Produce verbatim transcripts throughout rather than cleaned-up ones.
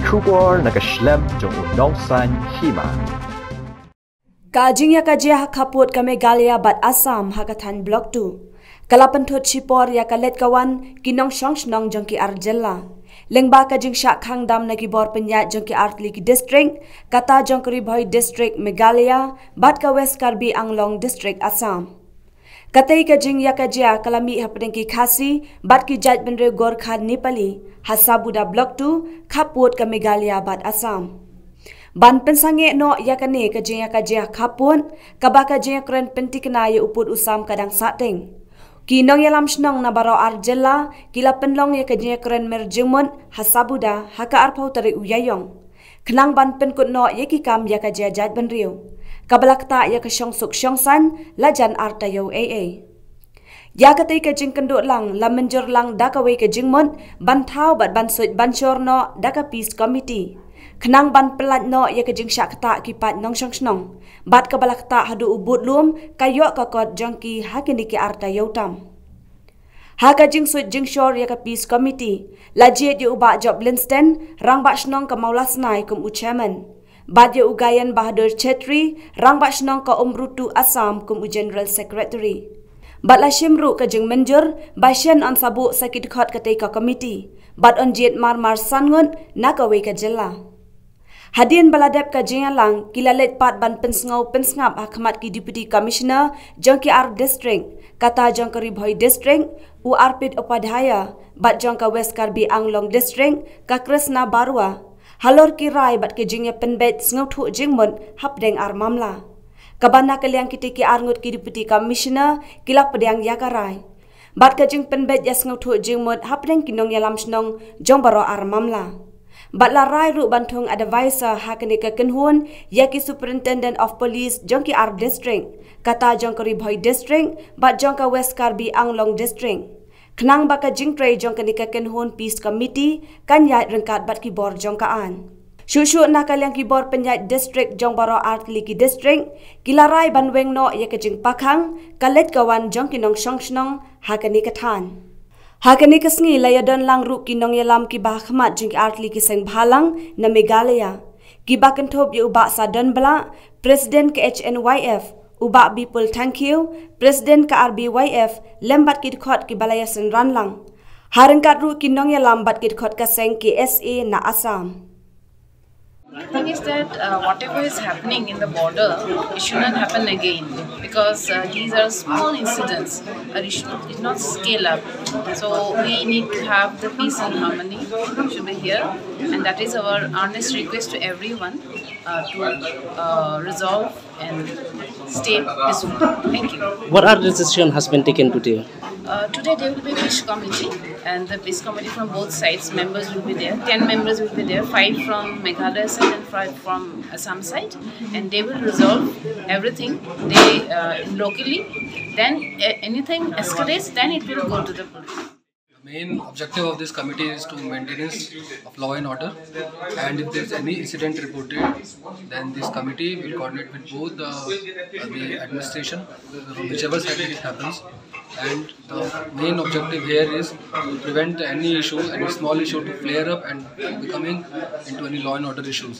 Khubor na ka shlem jong u nongsan hima. Ka jingïakajia ha khappud ka Meghalaya bad Assam ha ka thaiñ Block two ka la pynthut shipor ïa ka leit ka wan ki nongshong shnong jong ki ar jylla. Lyngba ka jingshah khang dam na ki bor pynïaid jong ki artylli ki district, kata jong ka Ri Bhoi District Meghalaya bad ka West Karbi Anglong District Assam. Katei ka jingïakajia ka la mih hapdeng ki Khasi bad ki jaitbynriew Gorkha Nepali ha Sabuda Block two khappud ka Meghalaya bad Assam. Ban pynsangeh noh ïa kane ka jingïakajia khappud, kaba ka jingïakren pyntikna ïa u pud u sam ka dang sahteng. Ki nongïalam shnong na baroh ar jylla ki la pynlong ïa ka jingïakren mer jingmut ha Sabuda ha ka arphew tarik u Ïaïong. Khnang ban pynkut noh ïa ki kam ïakajia jaitbynriew, kaba la ktah ïa ka shongsuk shongsaiñ la jan ar taïew ei ei. Ïa katei ka jingkynduh lang la mynjur lang da kawei ka jingmut ban thaw bad ban suid ban shor noh da ka Peace Committee, khnang ban pyllait noh ïa ka jingshah ktah ki paid nongshong shnong, bad kaba la ktah haduh u budlum ka ïoh ka kot jong ki ha kine ki ar taïew tam. Ha ka jingsuid jingshor ïa ka Peace Committee la jied ïa u Bah Job Linsden, Rangbah Shnong ka Mawlasnai kum u chairman, bad ïa u Gayan Bahadur Chetri, Rangbah Shnong ka Umrutu Assam kum u general secretary. Bad la shim ruh ka jingmynjur ba shen yn sa buh sa ki dkhot katei ka committee, bad yn jied mar mar san ngut na kawei ka jylla. Hadien ba la dep ka jingïalang ki la leit pat ban pynsngew pynsngap ha khmat ki Deputy Commissioner jong ki ar district, kata jong ka Ri Bhoi District u Arpit Upadhyaya, bad jong ka West Karbi Anglong District ka Krishna Barua, halor ki rai bad ki jingïapynbeit sngewthuh jingmut hapdeng ar mamla, kaba na ka liang kitei ki ar ngut ki Deputy Commissioner ki la pdiang ïa ka rai. Bad ka jingpynbeit ïa sngewthuh jingmut hapdeng ki nongïalam shnong jong baroh ar mamla. Bad la rai ruh ban thung advisor ha kane ka kynhun ïa ki Superintendent of Police jong ki ar district, kata jong ka Ri Bhoi District bad jong ka West Karbi Anglong District, khnang ba ka jingtrei jong kane ka kynhun Peace Committee kan ïaid ryngkat bad ki bor jong ka aiñ. Shuh shuh na ka liang ki bor pynïaid district jong baroh artylli ki district ki la rai ban weng noh ïa ka jingpakhang ka leit ka wan jong ki nongshong shnong ha kane ka thaiñ. Ha kane ka sngi la ïadon lang ruh ki nongïalam kiba ha khmat jong ki artylli ki seng bhalang na Meghalaya, kiba kynthup ïa u Bah Sadon Blah, President ka H N Y F, u Bah Bipul Thangkhiew, President ka R B Y F, lem bad ki dkhot kiba la ïasynran lang, ha ryngkat ruh ki nongïalam bad ki dkhot ka seng K S A na Assam. The thing is that uh, whatever is happening in the border, it should not happen again, because uh, these are small incidents. Uh, it should not, it not scale up. So we need to have the peace and harmony should be here, and that is our earnest request to everyone uh, to uh, resolve and stay peaceful. Thank you. What are the decision has been taken today? Uh, today there will be a peace committee, and the peace committee from both sides members will be there. Ten members will be there, five from Meghalaya side and five from Assam side, and they will resolve everything they uh, locally. Then uh, anything escalates, then it will go to the police. The main objective of this committee is to maintenance of law and order, and if there is any incident reported, then this committee will coordinate with both the, uh, the administration, whichever side it happens, and the main objective here is to prevent any issue, any small issue to flare up and becoming into any law and order issues.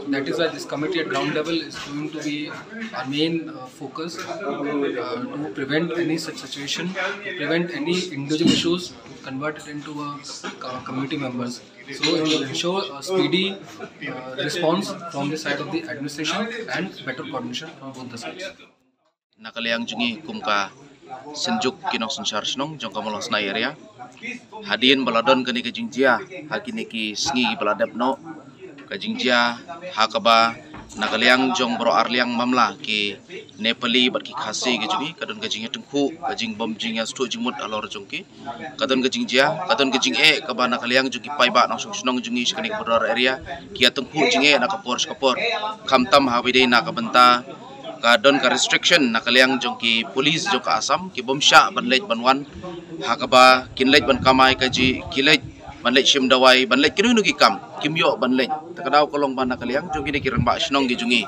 That is why this committee at ground level is going to be our main uh, focus uh, to prevent any such situation, to prevent any individual issues, to convert it into a uh, community members. So it will ensure a speedy uh, response from the side of the administration and better coordination from both the sides. Na ka liang jong ngi kum ka synjuk ki nongsynshar shnong jong ka Mawlasnai area, hadien ba la don kane ka jingjia ha kine ki sngi ba la dep noh, ka jingjia ha kaba na ka liang jong baroh ar liang mamla, ki Nepali bad ki Khasi ki jong ngi, ka don ka jingïatyngkhuh, ka jingbym jingïasngewthuh jingmut halor jong ki. Ka don ka jingjia, ka don ka jingeh kaba na ka liang jong ki paidbah nongshong shnong jong ngi sha kane ka border area ki ïatyngkhuh jingeh na ka por sha ka por. Khamtam haba ïadei na ka bynta ka don ka restriction na ka liang jong ki police jong ka Assam, ki bym shah ban leit ban wan, ha kaba kin leit ban kamai kajih, ki leit ban leit shim dawai, ban leit kino kino ki kam, kim ïoh ban leit. Ta ka daw ka long ba na ka liang jong kine ki rangbah shnong ki jong ngi,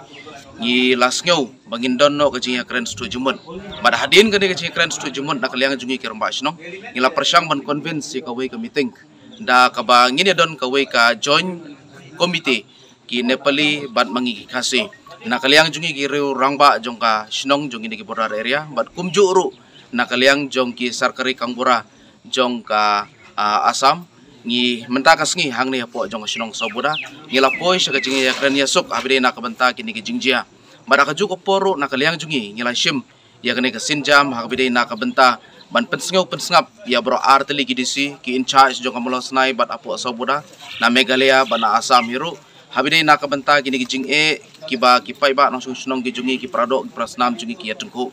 ngi la sngew ba ngin don noh ka jingïakren sngewthuh jingmut. Bad hadien kane ka jingïakren sngewthuh jingmut na ka liang jong ngi ki rangbah shnong, ngi la pyrshang ban convince ïa kawei ka meeting da kaba ngin ïa don kawei ka joint Committee, ki Nepali bad ma ngi ki Khasi. Na ka liang jong ngi ki riew rangbah jong ka shnong jong ngi na ki border area bad kumjuh ruh na ka liang jong ki Sarkari Gaonbura jong ka, ah, Assam. Ngi mynta ka sngi hangne hapoh jong ka shnong Sawbuda ngi la poi sha ka jingïakren ïasuk ha ba dei na ka bynta kine ki jingjia. Bad ha kajuh ka por ruh na ka liang jong ngi ngi la shim ïa kane ka sienjam ha kaba dei na ka bynta ban pynsngew pynsngap ïa baroh artylli ki D C, ki in charge jong ka Mawlasnai bad hapoh Sawbuda, na Meghalaya bad na Assam hi ruh, ha kaba dei na ka bynta kine ki jingeh kiba ki paidbah nongshong shnong ki jong ngi, ki paradoh ki parasnam jong ngi ki ïa tyngkhuh.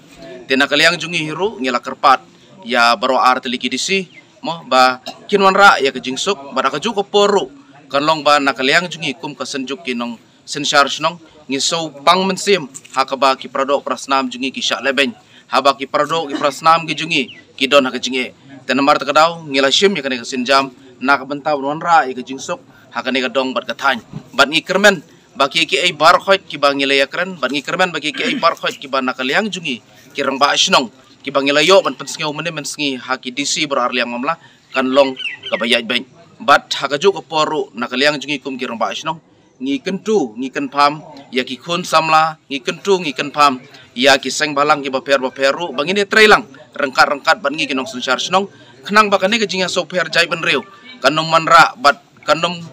Te na ka liang jong ngi hi ruh ngi la kyrpad ïa baroh artylli ki D C mo ba kin wanrah ïa ka jingsuk bad ha kajuh ka por ruh kan long ba na ka liang jong ngi kum ka synjuk ki nong synshar shnong ngi sngewpang mynsiem ha kaba ki paradoh parasnam jong ngi ki shah lehbeiñ, haba ki paradoh ki parasnam ki jong ngi ki don ha ka jingeh. Te namar kata ka daw ngi la shim ïa kane ka sienjam na ka bynta ban wanrah ïa ka jingsuk ha kane ka dong bad ka thaiñ. Bad ngi kyrmen ba kiei kiei baroh kiba ngi la ïakren, bad ngi kyrmen ba kiei kiei baroh kiba na ka liang jong ngi ki rangbah shnong kiba ngi la ïoh ban pynsngew mynne mynsngi ha ki D C baroh arliang mamla kan long kaba ïaid beit. Bad ha kajuh ka por ruh na ka liang jong ngi kum ki rangbah shnong ngi kyntu ngi kynpham ïa ki khun samla, ngi kyntu ngi kynpham ïa ki seng bhalang kiba pher bapher ruh ba ngin ïatreilang ryngkat ryngkat bad ngi ki nongsynshar shnong khnang ba kane ka jingïasngewpher jaitbynriew kan ym wanrah bad kan ym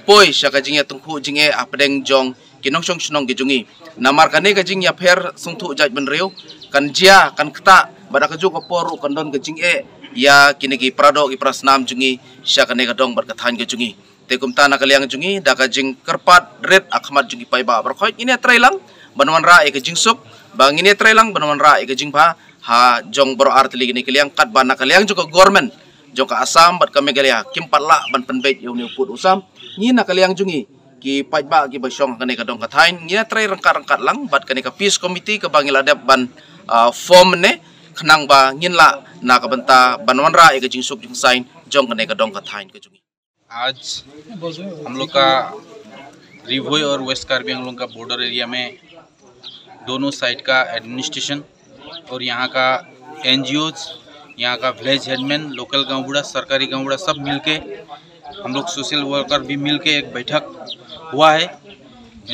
poi sha ka jingïatyngkhuh jingeh hapdeng jong ki nongshong shnong ki jong ngi. Namar kane ka jingïapher sngewthuh jaitbynriew kan jia kan ktah bad ha kajuh ka por ruh kan don ka jingeh ïa kine ki paradoh ki parasnam jong ngi sha kane ka dong bad ka thaiñ ka jong ngi. Te kumta na ka liang jong ngi da ka jingkyrpad rit ha khmat jong ki paidbah baroh ngin ïatreilang ban wanrah ïa ka jingsuk, ba ngin ïatreilang ban wanrah ïa ka jingbha ha jong baroh artylli kine ki liang katba na ka liang jong ka government jong ka Assam bad ka Meghalaya kim pat lah ban pynbeit ïa une u pud u sam. Ngi na ka liang jong ngi ki paidbah kiba shong ha kane ka dong ka thaiñ ngi ïatrei ryngkat ryngkat lang bad kane ka peace committee kaba ngi la dep ban, ah, form ne khnang ba ngin lah na ka bynta ban wanrah ïa ka jingsuk jingsaiñ jong kane ka dong ka thaiñ ka jong ngi. आज हम लोग का री भोई और वेस्ट कार्बी आंगलोंग का बॉर्डर एरिया में दोनों साइड का एडमिनिस्ट्रेशन और यहाँ का एनजीओज, यहाँ का विलेज हेडमैन, लोकल गांव बूढ़ा, सरकारी गांव बूढ़ा सब मिलके, हम लोग सोशल वर्कर भी मिलके एक बैठक हुआ है।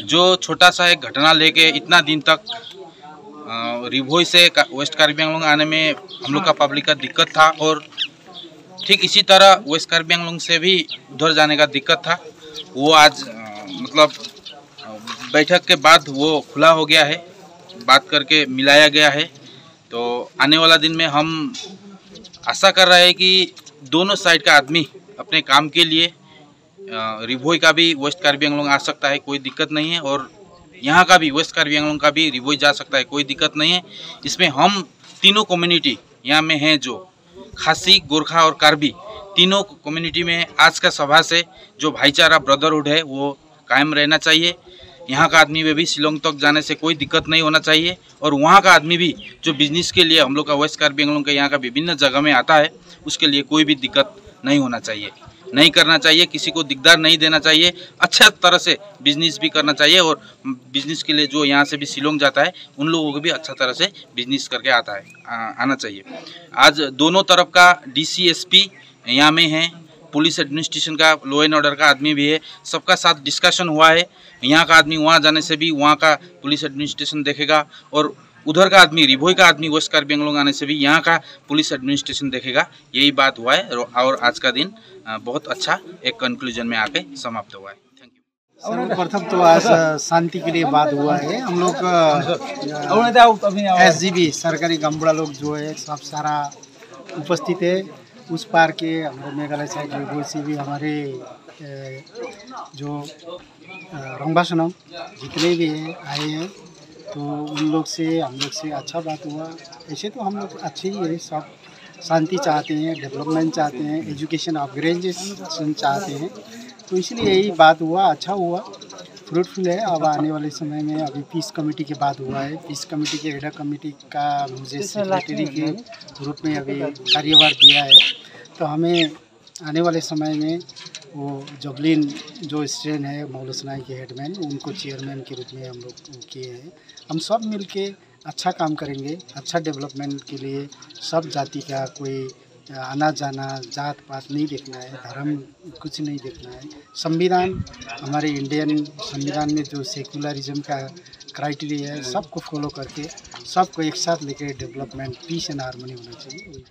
जो छोटा सा एक घटना लेके इतना दिन तक, अ, री भोई से का-, वेस्ट कार्बी आंगलोंग आने में हम लोग का पब्लिक का दिक्कत था और ठीक इसी तरह वेस्ट कार्बी आंगलोंग से भी उधर जाने का दिक्कत था। वो आज, अ, मतलब, अ, बैठक के बाद वो खुला हो गया है, बात करके मिलाया गया है। तो आने वाला दिन में हम आशा कर रहे हैं कि दोनों साइड का आदमी अपने काम के लिए, अ, री भोई का भी वेस्ट कार्बी आंगलोंग आ सकता है, कोई दिक्कत नहीं है, और यहाँ का भी वेस्ट कार्बी आंगलोंग का भी री भोई जा सकता है, कोई दिक्कत नहीं है। इसमें हम तीनों कम्युनिटी यहाँ में हैं जो खासी, गोरखा और कार्बी तीनों कम्युनिटी में आज का सभा से जो भाईचारा, ब्रदरहुड है, वो कायम रहना चाहिए। यहाँ का आदमी में भी शिलोंग तक जाने से कोई दिक्कत नहीं होना चाहिए और वहाँ का आदमी भी जो बिजनेस के लिए हम लोग का वेस्ट कार्बी आंगलोंग के यहाँ का विभिन्न जगह में आता है, उसके लिए कोई भी दिक्कत नहीं होना चाहिए, नहीं करना चाहिए, किसी को दिकदार नहीं देना चाहिए। अच्छा तरह से बिजनेस भी करना चाहिए और बिजनेस के लिए जो यहाँ से भी शिलोंग जाता है, उन लोगों को भी अच्छा तरह से बिजनेस करके आता है, आ, आना चाहिए। आज दोनों तरफ का डीसी, एसपी यहाँ में है, पुलिस एडमिनिस्ट्रेशन का, लॉ एंड ऑर्डर का आदमी भी है, सबका साथ डिस्कशन हुआ है। यहाँ का आदमी वहाँ जाने से भी वहाँ का पुलिस एडमिनिस्ट्रेशन देखेगा और उधर का आदमी, री भोई का आदमी वेस्ट कार्बी आंगलोंग आने से भी यहाँ का पुलिस एडमिनिस्ट्रेशन देखेगा। यही बात हुआ है और, और आज का दिन, अ, बहुत अच्छा एक कंक्लूजन में आके समाप्त हुआ है। थैंक यू। सर्वप्रथम तो आज, अ, शांति के लिए बात हुआ है। हम लोग, अ, एसजीबी, सरकारी गांव बूढ़ा लोग जो है, सब सारा उपस्थित है। उस पार के हमारे मेघालय साइड री भोई से भी हमारे, अ, जो, अ, रंगबा सनम जितने भी हैं, आए हैं, तो उन लोग से, हम लोग से अच्छा बात हुआ। ऐसे तो हम लोग अच्छे ही है, सब शांति चाहते हैं, डेवलपमेंट चाहते हैं, एजुकेशन अपग्रेडेशन चाहते हैं। तो इसलिए यही बात हुआ, अच्छा हुआ, फ्रूटफुल है। अब आने वाले समय में अभी पीस कमेटी की बात हुआ है, पीस कमेटी के एडा कमेटी का मुझे सेक्रेटरी के रूप में अभी कार्यभार दिया है। तो हमें आने वाले समय में वो जबलिन जो स्ट्रेन है, मौलसनाई के हेडमैन, उनको चेयरमैन के रूप में हम लोग वो किए हैं। हम सब मिलके अच्छा काम करेंगे, अच्छा डेवलपमेंट के लिए सब जाति का कोई आना जाना, जात पात नहीं देखना है, धर्म कुछ नहीं देखना है। संविधान, हमारे इंडियन संविधान में जो सेकुलरिज्म का क्राइटेरिया है, सबको फॉलो करके, सबको एक साथ लेके डेवलपमेंट, पीस एंड हार्मनी होना चाहिए।